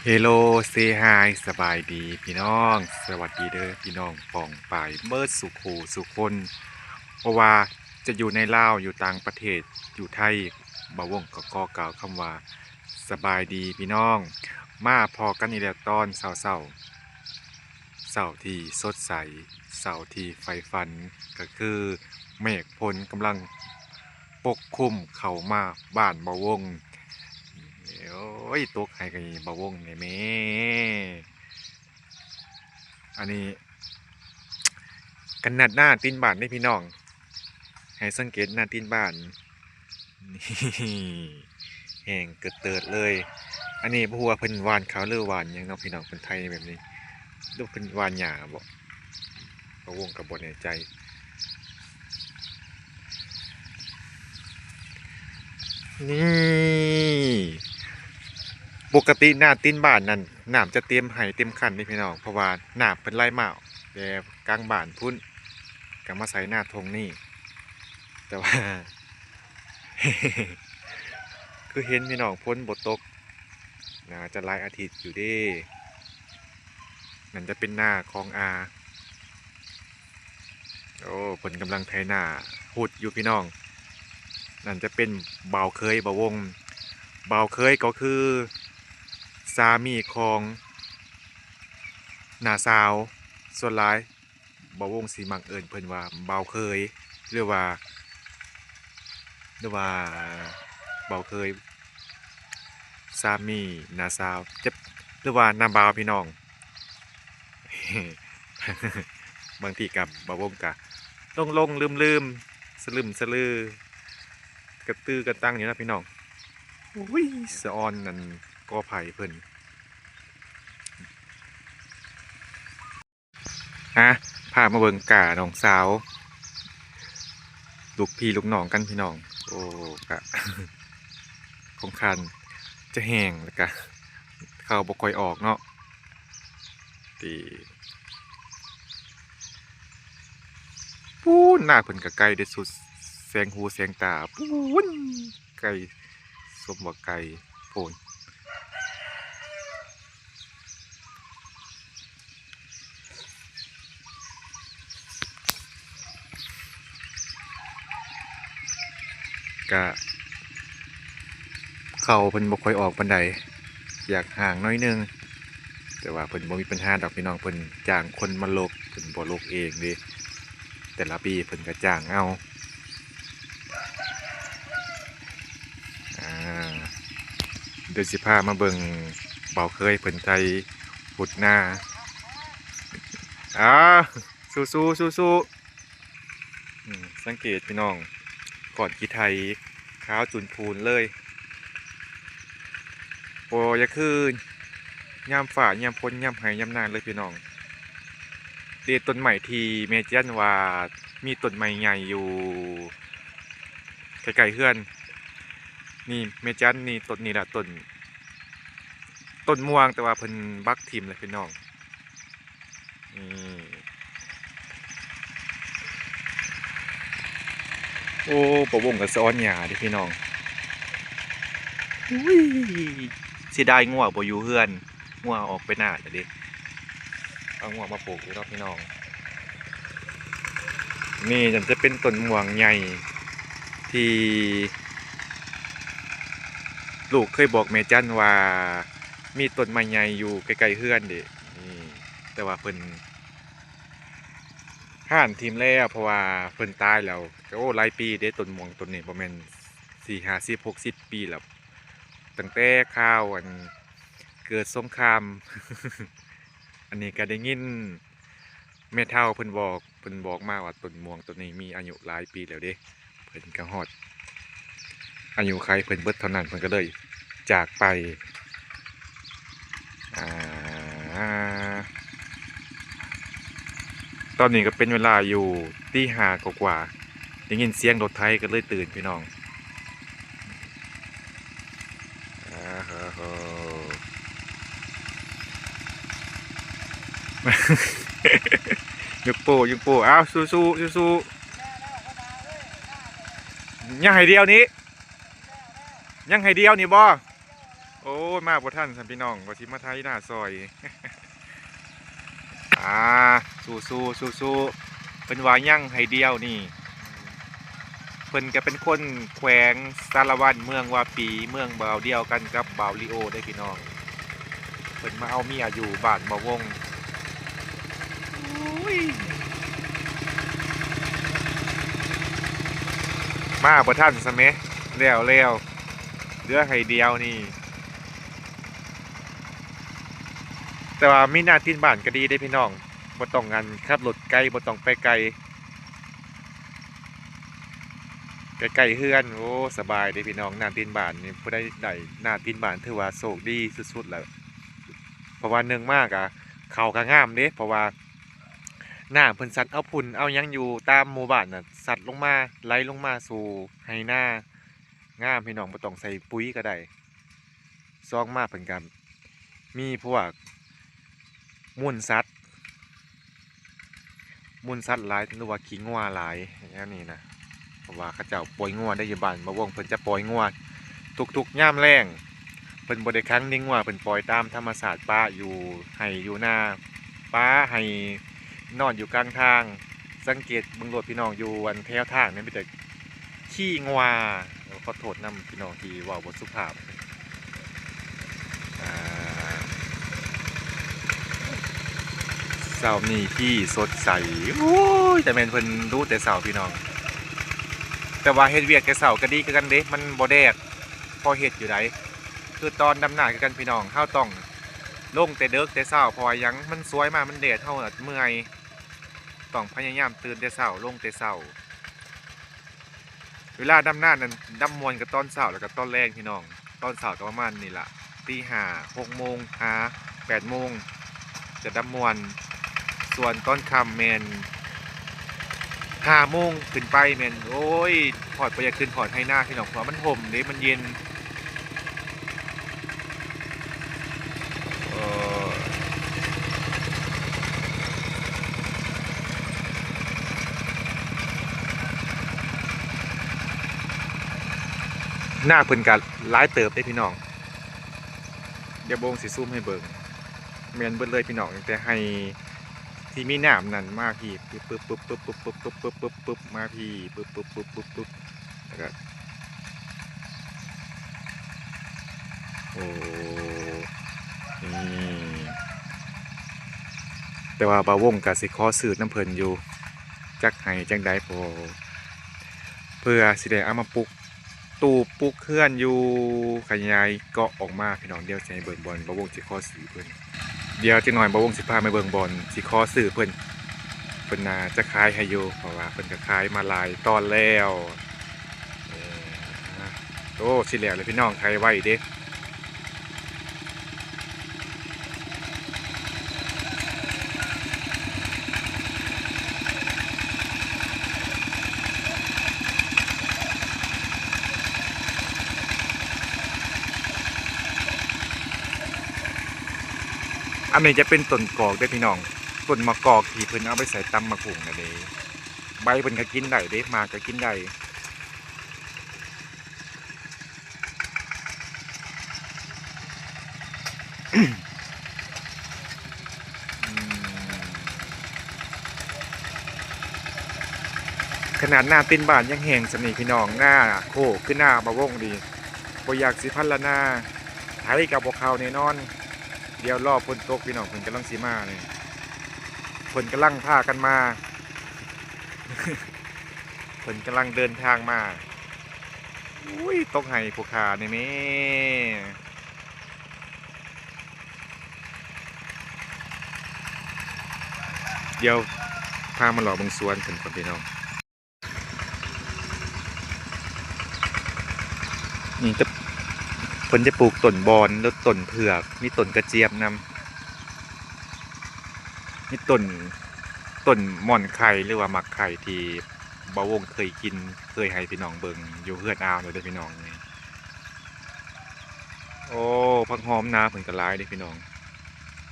Hello say hi ສະບາຍດີພີ່ນ້ອງ ສະຫວັດດີເດີພີ່ນ້ອງປ້ອງປາຍເບິດສູ່ຄູ່ສູ່ຄົນ ບໍ່ວ່າຈະຢູ່ໃນລາວ ຢູ່ຕ່າງປະເທດ ຢູ່ໄທ ບ່າວວົງກໍຂໍກ່າວຄຳວ່າ ສະບາຍດີພີ່ນ້ອງ ມາພໍ້ກັນອີກແລ້ວຕອນເຊົ້າໆ ເຊົ້າທີ່ສົດໃສ ເຊົ້າທີ່ໃຝ່ຝັນ ກໍຄືເມກຝົນກຳລັງປົກຄຸມເຂົ້າມາບ້ານບ່າວວົງ. ໂອ້ຍ ຕົກໃຫ້ບ່າວວົງແດ່ແມ້. ອັນນີ້ ກັນນາດໜ້າຕີນບ້ານເດ້ພີ່ນ້ອງ ໃຫ້ສັງເກດໜ້າຕີນບ້ານ ນີ້ ແຫ້ງເກີດເຕີດເລີຍ. ອັນນີ້ບໍ່ຮູ້ວ່າເພິ່ນຫວ່ານເຂົ້າ ຫຼືຫວ່ານຫຍັງເນາະພີ່ນ້ອງ ເພິ່ນໄຖແບບນີ້ ຫຼືເພິ່ນຫວ່ານຫຍ້າບໍ ບ່າວວົງກໍບໍ່ແນ່ໃຈ. ນີ້ ປົກກະຕິໜ້າຕີນບ້ານນັ້ນ ນ້ຳຈະເຕັມໄຮ່ເຕັມຄັນເດ້ພີ່ນ້ອງ ເພາະວ່ານ້ຳເພິ່ນໄຫຼມາແຕ່ກາງບ້ານພຸ້ນ ກໍມາໃສ່ໜ້າທົ່ງນີ້ ແຕ່ວ່າ ຄືເຫັນພີ່ນ້ອງ ຝົນບໍ່ຕົກ ໜ້າຈະຫຼາຍອາທິດຢູ່ເດ້. ນັ້ນຈະເປັນນາຂອງອາ ໂອ້ ເພິ່ນກຳລັງໄຖນາຮຸດຢູ່ພີ່ນ້ອງ. ນັ້ນຈະເປັນບ່າວເຂີຍບ່າວວົງ ບ່າວເຂີຍກໍຄືສາມີຂອງນ້າສາວ ສ່ວນຫຼາຍ ບ່າວວົງຊິມັກເອີ້ນເພິ່ນວ່າບ່າວເຂີຍ ຫຼືວ່າ ຫຼືວ່າບ່າວເຂີຍ ສາມີນ້າສາວ ຈະ ຫຼືວ່ານ້າບ່າວພີ່ນ້ອງ. ບາງທີກໍບ່າວວົງກໍຫຼົງໆລືມໆ ສະລຶ້ມສະລື ກະຕື້ກະຕັງຢູ່ນະພີ່ນ້ອງ. ໂອ້ຍ ສະອອນອັນກໍໄຜ່ເພິ່ນ. ອາ ພາມາເບິ່ງກ້ານ້ອງສາວ ລູກພີ່ລູກນ້ອງກັນພີ່ນ້ອງ. ໂອ້ ກະຂ້ອນຂ້າງຈະແຫ້ງ ແລ້ວກະເຂົ້າບໍ່ຄ່ອຍອອກເນາະ ຕິ ປູ້ນ ນາເພິ່ນກະໄກເດ້ ສຸດແສງຫູແສງຕາ ປູ້ນ ໄກ ສົມວ່າໄກໂພນ. ກະເຂົ້າເພິ່ນບໍ່ຄ່ອຍອອກປານໃດ ຢາກຫ່າງໜ້ອຍໜຶ່ງ ແຕ່ວ່າເພິ່ນບໍ່ມີປັນຫາດອກພີ່ນ້ອງ ເພິ່ນຈ້າງຄົນມາຫຼົກ ເພິ່ນບໍ່ຫຼົກເອງເດ້ ແຕ່ລະປີເພິ່ນກະຈ້າງເອົາ. ອາ ດຽວຊິພາມາເບິ່ງບ່າວເຂີຍເພິ່ນໄຖຮຸດນາ. ອາ ສູ້ໆ ສູ້ໆ. ອືມ ສັງເກດພີ່ນ້ອງ ກ້ອນຂີ້ໄຖຂາວຈູນພູນເລີຍ ບໍ່ຢາກຄືຍາມຟ້າຍາມຝົນ ຍາມໄຮ່ຍາມນາເລີຍພີ່ນ້ອງ. ເດ ຕົ້ນໄມ້ທີ່ແມ່ຈັນວ່າມີຕົ້ນໄມ້ໃຫຍ່ຢູ່ໃກ້ໆເຮືອນ ນີ້ແມ່ຈັນ ນີ້ຕົ້ນນີ້ລະ ຕົ້ນ ຕົ້ນມ່ວງ ແຕ່ວ່າເພິ່ນບັກຖິ້ມແລ້ວພີ່ນ້ອງ. ນີ້ ໂອ້ ບ່າວວົງກໍສະອອນຫຍ້າເດ້ພີ່ນ້ອງ. ອຸ້ຍ ເສຍດາຍງົວບໍ່ຢູ່ເຮືອນ ງົວອອກໄປນາແລ້ວເດ້ ເອົາງົວມາຜູກຢູ່ເນາະພີ່ນ້ອງ. ນີ້ຈະເປັນຕົ້ນມ່ວງໃຫຍ່ທີ່ລູກເຄີຍບອກແມ່ຈັນວ່າ ມີຕົ້ນໄມ້ໃຫຍ່ຢູ່ໃກ້ໆເຮືອນເດ້ ນີ້ ແຕ່ວ່າເພິ່ນ ຮ້ານຖິ້ມແລ້ວ ເພາະວ່າເພິ່ນຕາຍແລ້ວ ໂອ້ ຫຼາຍປີເດ້ ຕົ້ນມ່ວງຕົ້ນນີ້ ບໍ່ແມ່ນສີ່ຫ້າສິບຫົກສິບປີແລ້ວ ຕັ້ງແຕ່ຄາວອັນເກີດສົງຄາມ. ອັນນີ້ກໍໄດ້ຍິນແມ່ເຖົ້າເພິ່ນບອກ ເພິ່ນບອກມາວ່າຕົ້ນມ່ວງຕົ້ນນີ້ມີອາຍຸຫຼາຍປີແລ້ວເດ້ ເພິ່ນກໍຮອດອາຍຸໄຂເພິ່ນເບິດເທົ່ານັ້ນ ເພິ່ນກໍເລີຍຈາກໄປ. ອາ ຕອນນີ້ກໍເປັນເວລາຢູ່ຕີຫ້າກວ່າໆ ໄດ້ຍິນສຽງລົດໄຖກໍເລີຍຕື່ນພີ່ນ້ອງ. ອາໂຫ ຍົກໂປ້ ຍົກໂປ້ ອ້າວ ສູ້ໆ ສູ້ໆ. ຍັງໃຫ້ດຽວນີ້ ຍັງໃຫ້ດຽວນີ້ບໍ່? ໂອ້ຍ ມາບໍ່ທັນຊັ້ນພີ່ນ້ອງ ວ່າຊິມາໄຖນາຊ່ອຍ. ອ່າ ສູ້ໆ ສູ້ໆ ເພິ່ນວ່າຍັງໃຫ້ດຽວນີ້. ເພິ່ນກໍເປັນຄົນແຂວງສາລະວັນ ເມືອງວາປີ ເມືອງບ່າວດຽວກັນກັບບ່າວລີໂອເດ້ພີ່ນ້ອງ. ເພິ່ນມາເອົາເມຍຢູ່ບ້ານບ່າວວົງ. ໂອ້ຍ ມາບໍ່ທັນຊະແໝ ແລ້ວໆ ເຫຼືອໃຫ້ດຽວນີ້. ແຕ່ວ່າມີໜ້າຕີນບ້ານກໍດີເດ້ພີ່ນ້ອງ ບໍ່ຕ້ອງ ອັນ ຂັບລົດໄກ ບໍ່ຕ້ອງໄປໄກ ໃກ້ໆເຮືອນ. ໂອ້ ສະບາຍເດ້ພີ່ນ້ອງ ໜ້າຕີນບ້ານນີ້ ຜູ້ໃດໄດ້ໜ້າຕີນບ້ານຖືວ່າໂຊກດີສຸດໆແລ້ວ. ເພາະວ່າໜຶ່ງມາກະເຂົ້າກະງາມເດ້ ເພາະວ່ານ້ຳເພິ່ນຊັດເອົາຝຸ່ນເອົາຫຍັງຢູ່ຕາມໝູ່ບ້ານນະ ຊັດລົງມາ ໄຫຼລົງມາສູ່ໄຮ່ນາ ງາມພີ່ນ້ອງ ບໍ່ຕ້ອງໃສ່ປຸ໋ຍກໍໄດ້. ສອງມາເພິ່ນກໍມີພວກມູນສັດ ມູນສັດຫຼາຍ ຫຼືວ່າຂີ້ງົວຫຼາຍແນວນີ້ນະ ເພາະວ່າເຂົາເຈົ້າປ່ອຍງົວໄດ້ ຢູ່ບ້ານບ່າວວົງເພິ່ນຈະປ່ອຍງົວທຸກໆຍາມແລງ. ເພິ່ນບໍ່ໄດ້ຂັງເລ້ງງົວ ເພິ່ນປ່ອຍຕາມທຳມະຊາດ ປະຢູ່ໄຮ່ຢູ່ນາ ປະໃຫ້ນອນຢູ່ກາງທາງ. ສັງເກດເບິ່ງໂລດພີ່ນ້ອງ ຢູ່ອັນແຖວທາງນີ້ມີແຕ່ ຂີ້ງົວ. ຂໍໂທດນຳພີ່ນ້ອງທີ່ເວົ້າບໍ່ສຸພາບ. ອ່າ ເຊົ້ານີ້ທີ່ສົດໃສ ໂອ້ຍ ແຕ່ແມ່ນເພິ່ນດຸແຕ່ເຊົ້າພີ່ນ້ອງ ແຕ່ວ່າເຮັດວຽກແຕ່ເຊົ້າກໍດີຄືກັນເດ້ ມັນບໍ່ແດດ ພໍເຮັດຢູ່ໃດ. ຄືຕອນດຳນາຄືກັນພີ່ນ້ອງ ເຮົາຕ້ອງລົງແຕ່ເດິກແຕ່ເຊົ້າ ເພາະວ່າຫຍັງ ມັນສວຍມາ ມັນແດດ ເຮົາເມື່ອຍ ຕ້ອງພະຍາຍາມຕື່ນແຕ່ເຊົ້າ ລົງແຕ່ເຊົ້າ. ເວລາດຳນານັ້ນ ດຳມ່ວນກໍຕອນເຊົ້າ ແລ້ວກໍຕອນແລງພີ່ນ້ອງ. ຕອນເຊົ້າກໍປະມານນີ້ລະ ຕີຫ້າ ຫົກໂມງ ຫາ ແປດໂມງ ຈະດຳມ່ວນ. ສ່ວນຕອນຄ່ຳແມ່ນ ຫ້າໂມງຂຶ້ນໄປແມ່ນ ໂອ້ຍ ຮອດ ບໍ່ຢາກຂຶ້ນຮອດໄຮ່ນາພີ່ນ້ອງ ເພາະວ່າມັນຮົ່ມເດ້ ມັນເຢັນ. ເອີ ນາເພິ່ນກະຫຼາຍເຕີບເດ້ພີ່ນ້ອງ ດຽວບ່າວວົງຊິຊູມໃຫ້ເບິ່ງ ແມ່ນເບິດເລີຍພີ່ນ້ອງ ຕັ້ງແຕ່ໄຮ່ ທີ່ມີນ້ຳນັ້ນມາພີ້ ປຶບ ປຶບ ປຶບ ມາພີ້ ປຶບ ປຶບ ປຶບ ປຶບ ແລ້ວກໍ ໂອ້ ນີ້ ແຕ່ວ່າບ່າວວົງກໍຊິຂໍຊື້ນຳເພິ່ນຢູ່ ຈັກໄຮ່ຈັກໃດ ເພື່ອ ເພື່ອຊິໄດ້ເອົາມາປຸກ ຕູບປຸກເຮືອນຢູ່ ຂະຫຍາຍເກາະອອກມາພີ່ນ້ອງ. ດຽວຊິໃຫ້ເບິ່ງບ່ອນບ່າວວົງຊິຂໍຊື້ເພິ່ນ ດຽວຈັກໜ້ອຍບ່າວວົງຊິພາໄປເບິ່ງບ່ອນຊິຂໍຊື້ເພິ່ນ ເພິ່ນໜ້າຈະຂາຍໃຫ້ຢູ່ ເພາະວ່າເພິ່ນກໍຂາຍມາຫຼາຍຕອນແລ້ວ. ເອີ ໂອ້ ຊິແລ້ວແລ້ວພີ່ນ້ອງ ໄຖໄວເດ້. ອັນນີ້ຈະເປັນຕົ້ນກອກເດ້ພີ່ນ້ອງ ຕົ້ນໝາກກອກທີ່ເພິ່ນເອົາໄປໃສ່ຕຳໝາກຫຸ່ງນັ້ນເດ້. ໃບເພິ່ນກໍກິນໄດ້ເດ້ ໝາກກໍກິນໄດ້. ອືມ ຂະໜາດໜ້າຕີນບ້ານຍັງແຫ້ງສ່ຳນີ້ພີ່ນ້ອງ ໜ້າໂຄກຄືໜ້າບ່າວວົງນີ້ ບໍ່ຢາກຊິພັນລະນາ ໄຖກໍບໍ່ເຂົ້າແນ່ນອນ. ດຽວລໍຝົນຕົກພີ່ນ້ອງ ເພິ່ນກຳລັງຊິມານີ້ ເພິ່ນກຳລັງພາກັນມາ ເພິ່ນກຳລັງເດີນທາງມາ. ໂອ້ຍ ຕົກໄຮ່ຜູ້ຂ້ານີ້ແມ້. ດຽວພາມາເລາະເບິ່ງສວນເພິ່ນກ່ອນພີ່ນ້ອງ. ນີ້ ເພິ່ນຈະປູກຕົ້ນບອນ ແລະ ຕົ້ນເຜືອກ ມີຕົ້ນກະຈຽບນຳ ມີຕົ້ນ ຕົ້ນມ່ອນໄຂ່ ຫຼືວ່າໝາກໄຂ່ທີ່ບ່າວວົງເຄີຍກິນ ເຄີຍໃຫ້ພີ່ນ້ອງເບິ່ງຢູ່ເຮືອນອາວນີ້ເດີພີ່ນ້ອງ. ໂອ້ ຜັກຫອມນາເພິ່ນກໍຫຼາຍເດ້ພີ່ນ້ອງ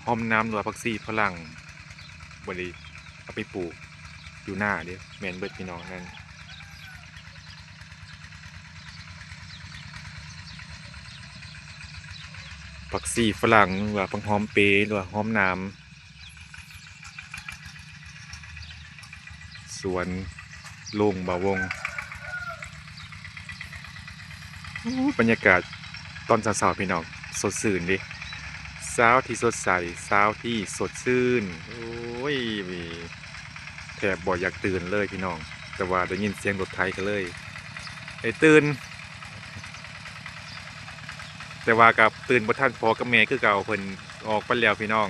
ຫອມນາມ ຫຼືວ່າຜັກຊີຝຣັ່ງ ບໍ່ໄດ້ເອົາໄປປູກຢູ່ນາເດ້ ແມ່ນເບິດພີ່ນ້ອງນັ້ນ. ຜັກຊີຝຣັ່ງ ຫຼືວ່າຜັກຫອມເປ ຫຼືວ່າຫອມໜາມ ສວນລຸງບ່າວວົງ. ໂອ້ ບັນຍາກາດຕອນເຊົ້າໆ ພີ່ນ້ອງ ສົດຊື່ນເດ້ ເຊົ້າທີ່ສົດໃສ ເຊົ້າທີ່ສົດຊື່ນ. ໂອ້ຍ ແທບບໍ່ຢາກຕື່ນເລີຍພີ່ນ້ອງ ແຕ່ວ່າໄດ້ຍິນສຽງລົດໄຖກໍເລີຍໄດ້ຕື່ນ ແຕ່ວ່າກໍຕື່ນບໍ່ທັນພໍ່ກັບແມ່ຄືເກົ່າ ເພິ່ນອອກໄປແລ້ວພີ່ນ້ອງ.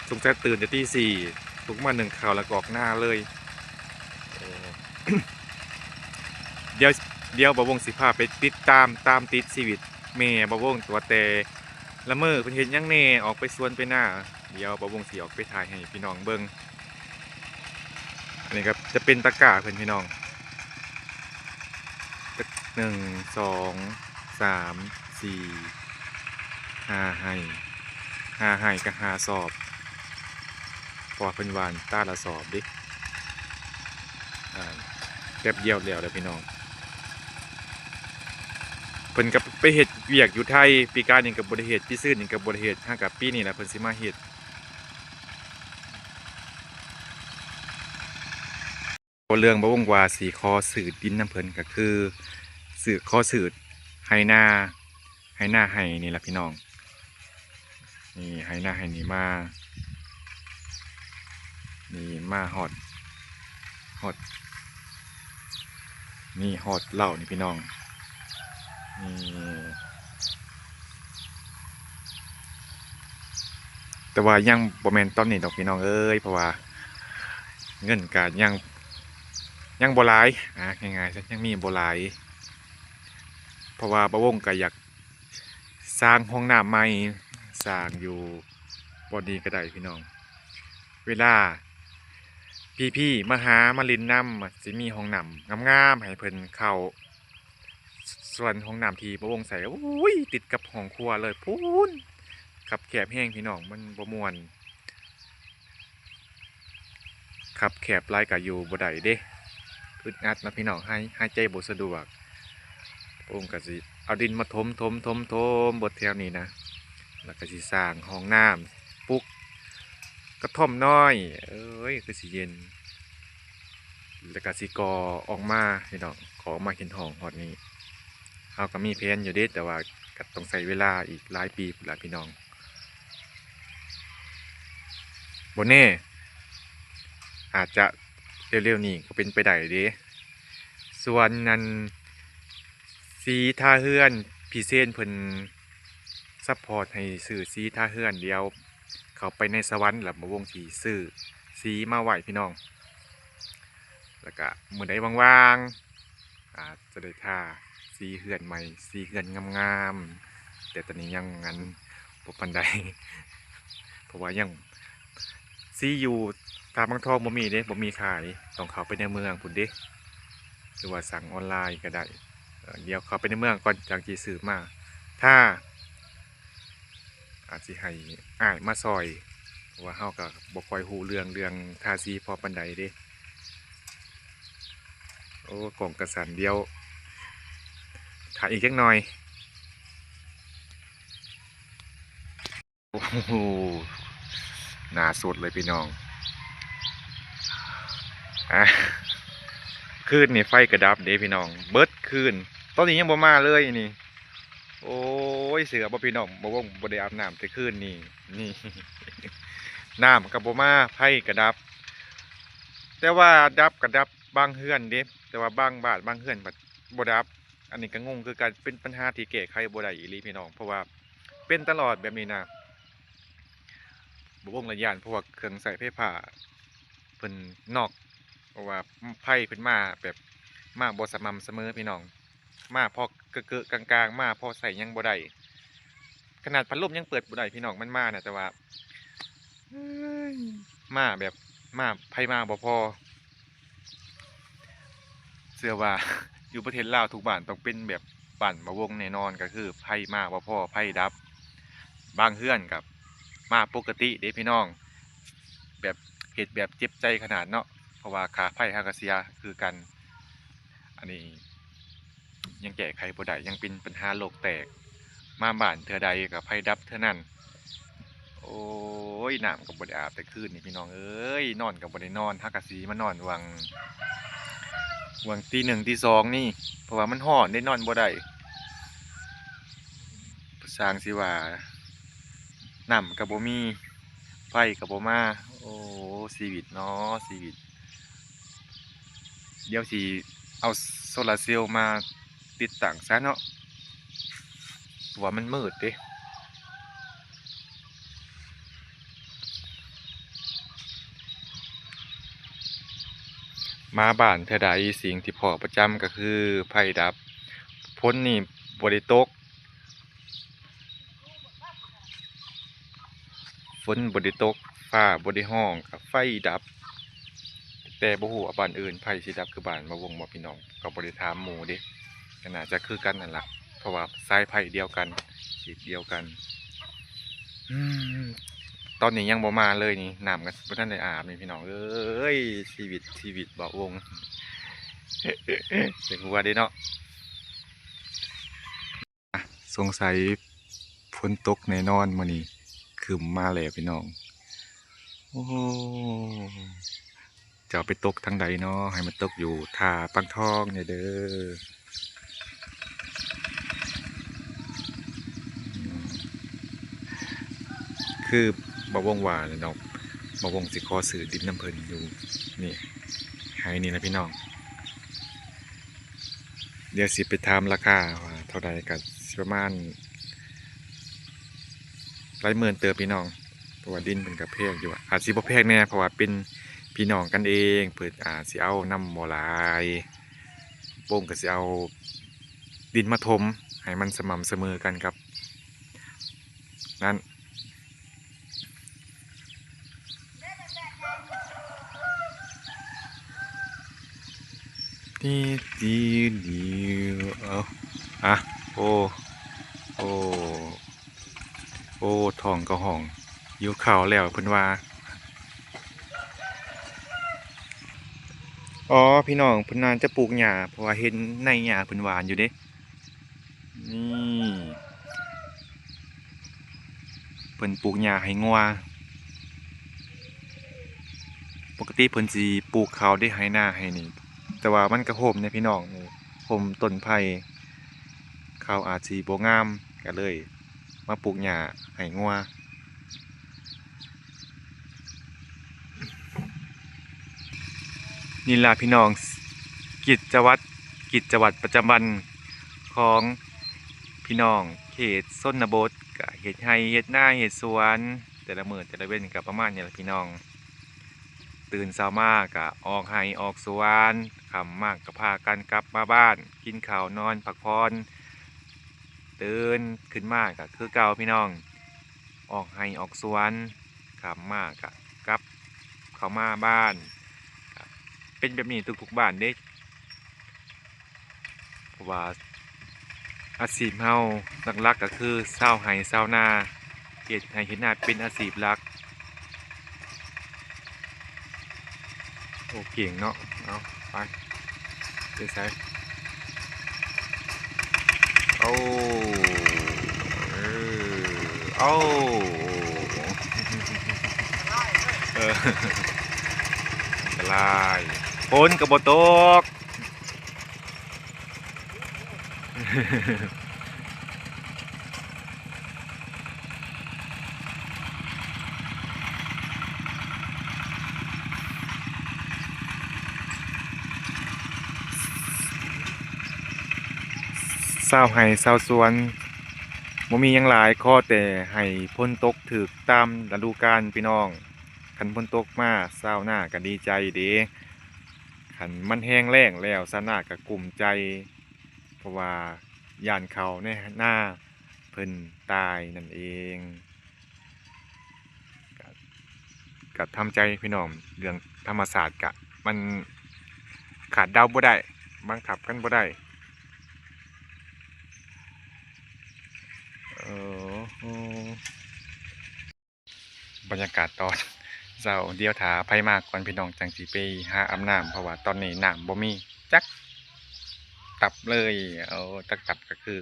ສົງໄສຕື່ນແຕ່ຕີສີ່ ລຸກມາໜຶ້ງເຂົ້າແລ້ວກໍອອກນາເລີຍ. ດຽວ ດຽວບ່າວວົງຊິພາໄປຕິດຕາມ ຕາມຕິດຊີວິດແມ່ບ່າວວົງ ວ່າແຕ່ລະມື້ເພິ່ນເຮັດຫຍັງແດ່ ອອກໄປສວນໄປນາ. ດຽວບ່າວວົງຊິອອກໄປຖ່າຍໃຫ້ພີ່ນ້ອງເບິ່ງ. ອັນນີ້ກໍຈະເປັນຕະກ້າເພິ່ນພີ່ນ້ອງ ໜຶ່ງ ສອງ ສາມ ສີ່ ຫ້າໄຮ່ ຫ້າໄຮ່ກັບຫ້າສອບ ເພາະວ່າເພິ່ນຫວ່ານຕາລະສອບເດ້. ອ່າ ແປັບດຽວແລ້ວແຫຼະພີ່ນ້ອງ. ເພິ່ນກໍໄປເຮັດວຽກຢູ່ໄທ ປີກາຍນີ້ກໍບໍ່ໄດ້ເຮັດ ປີຊືນນີ້ກໍບໍ່ໄດ້ເຮັດ ຫາກະປີນີ້ແຫຼະເພິ່ນຊິມາເຮັດ. ເວົ້າເລື່ອງບ່າວວົງວ່າຊິຂໍຊື້ດິນນຳເພິ່ນ ກໍຄືຊື້ ຂໍຊື້ໄຮ່ນາ ໄຮ່ນາໄຮ່ນີ້ລະພີ່ນ້ອງ. ນີ້ໄຮ່ນາໄຮ່ນີ້ມາ ນີ້ມາຮອດ ຮອດ ນີ້ຮອດເຫຼົ່ານີ້ພີ່ນ້ອງ. ນີ້ ແຕ່ວ່າຍັງບໍ່ແມ່ນຕອນນີ້ດອກພີ່ນ້ອງເອີຍ ເພາະວ່າເງິນກະຍັງ ຍັງບໍ່ຫຼາຍ ອາ ງ່າຍໆຊະ ຍັງມີບໍ່ຫຼາຍ ເພາະວ່າບ່າວວົງກະຢາກສ້າງຫ້ອງນ້ຳໃໝ່ ສ້າງຢູ່ບ່ອນນີ້ກໍໄດ້ພີ່ນ້ອງ. ເວລາພີ່ໆມາຫາມາຫຼິ້ນນຳ ຊິມີຫ້ອງນ້ຳງາມໆໃຫ້ເພິ່ນເຂົ້າ. ສ່ວນຫ້ອງນ້ຳທີ່ບ່າວວົງໃສ່ ໂອ້ຍ ຕິດກັບຫ້ອງຄົວເລີຍພຸ້ນ ຄັບແຄບແຮງພີ່ນ້ອງ ມັນບໍ່ມ່ວນ ຄັບແຄບຫຼາຍກໍຢູ່ບໍ່ໄດ້ເດ້ ອຶດອັດເນາະພີ່ນ້ອງ ຫາຍ ຫາຍໃຈບໍ່ສະດວກ. ບ່າວວົງກໍຊິເອົາດິນມາຖົມໆໆໆເບິດແຖວນີ້ນະ ແລ້ວກໍຊິສ້າງຫ້ອງນ້ຳ ປຸກກະທ່ອມນ້ອຍ ເອີຍ ຄືຊິເຢັນ ແລ້ວກະຊິກໍ່ອອກມາພີ່ນ້ອງ ກໍ່ອອກມາເຫັນຫ້ອງຮອດນີ້. ເຮົາກໍມີແຜນຢູ່ເດ້ ແຕ່ວ່າກໍຕ້ອງໃຊ້ເວລາອີກຫຼາຍປີພຸ້ນລະພີ່ນ້ອງ ບໍ່ແນ່ ອາດຈະເລັວໆນີ້ກໍເປັນໄປໄດ້ເດ້. ສ່ວນອັນສີທາເຮືອນ ພີ່ເຊນເພິ່ນຊັບພອດໃຫ້ຊື້ສີທາເຮືອນ ດຽວເຂົ້າໄປໃນສະຫວັນ ແລ້ວບ່າວວົງຊິຊື້ສີມາໄວ້ພີ່ນ້ອງ. ແລ້ວກະມື້ໃດວ່າງໆ ອາດຈະໄດ້ທາສີເຮືອນໃໝ່ ສີເຮືອນງາມໆ ແຕ່ຕອນນີ້ຍັງອັນບໍ່ປານໃດ ເພາະວ່າຍັງສີຢູ່ທ່າບາງທອງບໍ່ມີເດ້ ບໍ່ມີຂາຍ ຕ້ອງເຂົ້າໄປໃນເມືອງພຸ້ນເດ້ ຫຼືວ່າສັ່ງອອນລາຍກໍໄດ້. ເອີ ດຽວເຂົ້າໄປໃນເມືອງກ່ອນ ຈັ່ງຊິຊື້ມາທາ. ອາດຊິໃຫ້ອ້າຍມາຊ່ອຍ ເພາະວ່າເຮົາກໍບໍ່ຄ່ອຍຮູ້ເລື່ອງ ເລື່ອງທາສີພໍປານໃດເດ້. ໂອ້ ກ້ອງກະສັ່ນ ດຽວຖ້າອີກຈັກໜ່ອຍ. ໂອ້ໂຫ ໜ້າສົດເລີຍພີ່ນ້ອງ. ອ່າ ຄືນນີ້ໄຟກະດັບເດ້ພີ່ນ້ອງ ເບິດຄືນ ຕອນນີ້ຍັງບໍ່ມາເລີຍນີ້. ໂອ້ຍ ເຊື່ອບໍ່ພີ່ນ້ອງ ບ່າວວົງບໍ່ໄດ້ອາບນ້ຳແຕ່ຄືນນີ້ ນີ້ ນ້ຳກໍບໍ່ມາ ໄຟກໍດັບ ແຕ່ວ່າດັບກໍດັບບາງເຮືອນເດ້ ແຕ່ວ່າບາງບ້ານບາງເຮືອນພັດບໍ່ດັບ. ອັນນີ້ກໍງົງຄືກັນ ເປັນບັນຫາທີ່ແກ້ໄຂບໍ່ໄດ້ອີ່ຫຼີພີ່ນ້ອງ ເພາະວ່າເປັນຕະຫຼອດແບບນີ້ນະ. ບ່າວວົງລະຢ້ານ ເພາະວ່າເຄື່ອງໃຊ້ໄຟຟ້າເພິ່ນນອກ ເພາະວ່າໄຟເພິ່ນມາແບບ ມາບໍ່ສະໝ່ຳສະເໝີພີ່ນ້ອງ. ມາພໍເກະໆກາງໆ ມາພໍໃຊ້ຫຍັງບໍ່ໄດ້ ຂະໜາດພັດລົມຍັງເປີດບໍ່ໄດ້ພີ່ນ້ອງ ມັນມານະ ແຕ່ວ່າ ເອີຍ ມາແບບ ມາ ໄຟມາບໍ່ພໍ. ເຊື່ອວ່າຢູ່ປະເທດລາວທຸກບ້ານຕ້ອງເປັນແບບບ້ານບ່າວວົງແນ່ນອນ ກໍຄືໄຟມາບໍ່ພໍ ໄຟດັບ. ບາງເຮືອນກໍມາປົກກະຕິເດ້ພີ່ນ້ອງ ແບບເຮັດແບບເຈັບໃຈຂະໜາດເນາະ ເພາະວ່າຄ່າໄຟເຮົາກໍເສຍຄືກັນ. ອັນນີ້ຍັງແກ້ໄຂບໍ່ໄດ້ ຍັງເປັນບັນຫາໂລກແຕກ. ມາບ້ານເທື່ອໃດກໍໄຟດັບເທື່ອນັ້ນ. ໂອ້ຍ ນ້ຳກໍບໍ່ໄດ້ອາບແຕ່ຄືນນີ້ພີ່ນ້ອງເອີຍ, ນອນກໍບໍ່ໄດ້ນອນ. ຫາກະຊິມານອນຫວ່າງ ຫວ່າງຕີໜຶ່ງຕີສອງນີ້ ເພາະວ່າມັນຮ້ອນເດ້ ນອນບໍ່ໄດ້. ຊ່າງຊິວ່າ ນ້ຳກໍບໍ່ມີ ໄຟກໍບໍ່ມາ. ໂອ້ ຊີວິດເນາະ ຊີວິດ. ດຽວຊິເອົາໂຊລາເຊວມາຕິດຕັ້ງຊະເນາະ ເພາະວ່າມັນມືດເດ້. ມາບ້ານເທື່ອໃດ ສິ່ງທີ່ພໍ້ປະຈຳກໍຄືໄຟດັບ. ຝົນນີ້ບໍ່ໄດ້ຕົກ ຝົນບໍ່ໄດ້ຕົກ ຟ້າບໍ່ໄດ້ຮ້ອງ ກໍໄຟດັບ. ແຕ່ບໍ່ຮູ້ວ່າບ້ານອື່ນໄຟຊິດັບຄືບ້ານບ່າວວົງບໍ່ພີ່ນ້ອງ, ກໍບໍ່ໄດ້ຖາມໝູ່ເດ້. ກໍໜ້າຈະຄືກັນນັ້ນລະ ເພາະວ່າສາຍໄຟດຽວກັນ ເຂດດຽວກັນ. ອືມ ຕອນນີ້ຍັງບໍ່ມາເລີຍນີ້ ນ້ຳກໍບໍ່ທັນໄດ້ອາບນີ້ພີ່ນ້ອງເອີຍ. ຊີວິດ ຊີວິດບ່າວວົງ ເປັນຫົວເດ້ເນາະ. ສົງໄສຝົນຕົກແນ່ນອນມື້ນີ້ ຄຶ້ມມາແລ້ວພີ່ນ້ອງ. ໂອ້ ຈະເອົາໄປຕົກທາງໃດເນາະ ໃຫ້ມັນຕົກຢູ່ທ່າປາກທອງນີ້ເດີ. ຄືບ່າວວົງວ່າແຫຼະເນາະ ບ່າວວົງຊິຂໍຊື້ດິນນຳເພິ່ນຢູ່ນີ້ ໄຮ່ນີ້ລະພີ່ນ້ອງ. ດຽວຊິໄປຖາມລາຄາວ່າເທົ່າໃດ ກໍຊິປະມານຫຼາຍໝື່ນເຕີບພີ່ນ້ອງ, ເພາະວ່າດິນເພິ່ນກໍແພງຢູ່ ອາດຊິບໍ່ແພງແດ່ ເພາະວ່າເປັນພີ່ນ້ອງກັນເອງ ເພິ່ນອາດຊິເອົານຳບໍ່ຫຼາຍ. ໂປ່ງກໍຊິເອົາດິນມາຖົມໃຫ້ມັນສະໝ່ຳສະເໝີກັນກັບນັ້ນ. ດີດີດີ ເອົາ ອະ ໂອ້ ໂອ້ ໂອ້ ທ້ອງກໍຮ້ອງ ຫິວເຂົ້າແລ້ວເພິ່ນວ່າ. ອໍ ພີ່ນ້ອງ ເພິ່ນໜ້າຈະປູກຫຍ້າ ເພາະວ່າເຫັນໃນຫຍ້າເພິ່ນຫວ່ານຢູ່ເດ້. ນີ້ ເພິ່ນປູກຫຍ້າໃຫ້ງົວ. ປົກກະຕິເພິ່ນຊິປູກເຂົ້າເດ້ ໄຮ່ນາໄຮ່ນີ້ ແຕ່ວ່າມັນກະຮົ່ມເດ້ພີ່ນ້ອງ ນີ້ ຮົ່ມຕົ້ນໄຜ່ ເຂົ້າອາດຊິບໍ່ງາມ ກະເລີຍມາປູກຫຍ້າໃຫ້ງົວ. ນີ້ລະພີ່ນ້ອງ ກິດຈະວັດ ກິດຈະວັດປະຈຳວັນຂອງພີ່ນ້ອງເຂດຊົນນະບົດ ກະເຮັດໄຮ່ເຮັດນາເຮັດສວນ ແຕ່ລະມື້ແຕ່ລະເວັນກະປະມານນີ້ລະພີ່ນ້ອງ. ຕື່ນເຊົ້າມາກະອອກໄຮ່ອອກສວນ ຄ່ຳມາກະພາກັນກັບມາບ້ານ ກິນເຂົ້ານອນພັກຜ່ອນ. ຕື່ນຂຶ້ນມາກະຄືເກົ່າພີ່ນ້ອງ ອອກໄຮ່ອອກສວນ ຄ່ຳມາກະກັບເຂົ້າມາບ້ານ. ກະເປັນແບບນີ້ທຸກໆບ້ານເດ້ ເພາະວ່າອາຊີບເຮົາຫຼັກໆກໍຄືຊາວໄຮ່ຊາວນາ ເຮັດໄຮ່ເຮັດນາເປັນອາຊີບຫຼັກ. ໂອ້ ເກັ່ງເນາະ ເອົາ ໄປ ໄປໃສ? ໂອ້ ເອີ ເອົາ ເອີ ອັນຕະລາຍ ຝົນກໍບໍ່ຕົກ. ຊາວໄຮ່ຊາວສວນ ບໍ່ມີຫຍັງຫຼາຍ ຂໍແຕ່ໃຫ້ຝົນຕົກຖືກຕາມລະດູການພີ່ນ້ອງ. ຄັນຝົນຕົກມາ ຊາວນາກໍດີໃຈເດ້. ຄັນມັນແຮງແລ້ງແລ້ວ ຊາວນາກໍກຸ້ມໃຈ ເພາະວ່າຢ້ານເຂົ້າໃນນາເພິ່ນຕາຍນັ້ນເອງ. ກະ ກະທຳໃຈພີ່ນ້ອງ ເລື່ອງທຳມະຊາດກະ ມັນຄາດເດົາບໍ່ໄດ້ ບັງຄັບກັນບໍ່ໄດ້. ເອີ ບັນຍາກາດຕອນເຊົ້າ ດຽວຖ້າໃຜມາກ່ອນພີ່ນ້ອງ ຈັ່ງຊິໄປຫາອາບນ້ຳ ເພາະວ່າຕອນນີ້ນ້ຳບໍ່ມີຈັກຕັບເລີຍ. ເອົາ ຈັກຕັບກໍຄື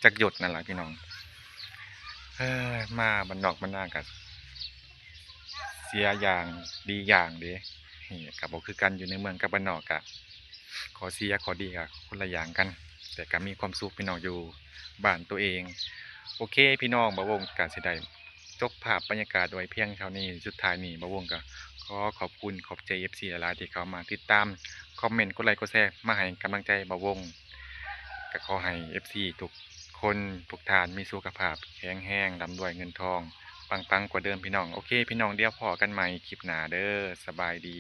ຈັກຢົດນັ້ນລະພີ່ນ້ອງ. ເອີ ມາບ້ານນອກບ້ານນາກະເສຍຢ່າງດີຢ່າງເດ້ ກະບໍ່ຄືກັນ ຢູ່ໃນເມືອງກັບບ້ານນອກ ກະຂໍ້ເສຍຂໍ້ດີກະຄົນລະຢ່າງກັນ ແຕ່ກະມີຄວາມສຸກພີ່ນ້ອງ ຢູ່ບ້ານໂຕເອງ. ໂອເຄພີ່ນ້ອງ ບ່າວວົງກະຊິໄດ້ຈົບພາບບັນຍາກາດໄວ້ພຽງເທົ່ານີ້. ສຸດທ້າຍນີ້ບ່າວວົງກະຂໍຂອບຄຸນຂອບໃຈເອັຟຊີຫຼາຍໆ ທີ່ເຂົ້າມາຕິດຕາມ ຄອມເມັນ ກົດໄລກົດແຊ ມາໃຫ້ກຳລັງໃຈບ່າວວົງ. ກະຂໍໃຫ້ເອັຟຊີທຸກຄົນທຸກທ່ານມີສຸຂະພາບແຂງແຮງ ລ່ຳລວຍເງິນທອງ ປັງໆກວ່າເດີມພີ່ນ້ອງ. ໂອເຄພີ່ນ້ອງ ດຽວພໍ້ກັນໃໝ່ຄລິບໜ້າເດີ ສະບາຍດີ.